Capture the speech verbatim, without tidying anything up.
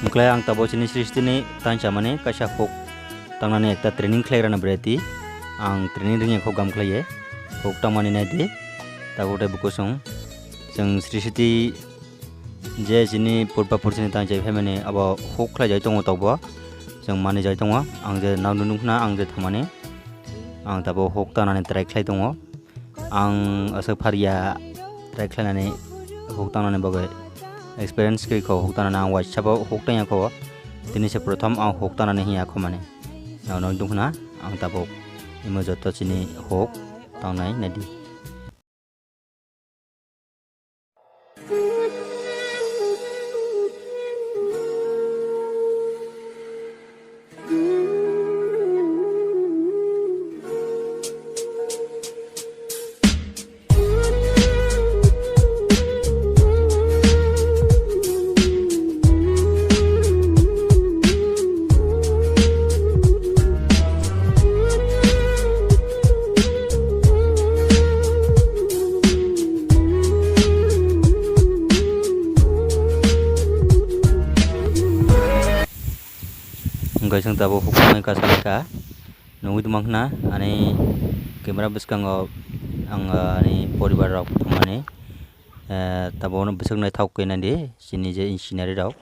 Wngkhlai ang tabuk chini Srishti ni tangchamani kaisa huk tangnani ekta training khlai rwna bwrwi di. Ang training ringya kho gam khlaiye. Huk tangmani nai di. Tabuk tei bukusong. Chwng Srishti je chini purba purchini tangchai phaimani abo huk khlai jai tongo tabuk. Chwng mani jai tongo. Ang je nang nukna ang je thangmani. Ang tabuk huk tangnani try khlai tongo. Ang aswk phariya try khlainani huk tangnani bagwi experience kwrwi kho huk tangnani ang waisa bo huk tangya kho. Tini se prothom ang huk tangnani hinya kho mani. Nang nukna ang tabuk imo joto chini huk tangnai naidi. Hwnkhe chwng tabuk hukugnai kaisa kha. Nugwi tongma khna ani camera bwskango ang ani poribar rok thangmani, eh, tabuk no bwswk naithok khe naidi chini je scenery rok.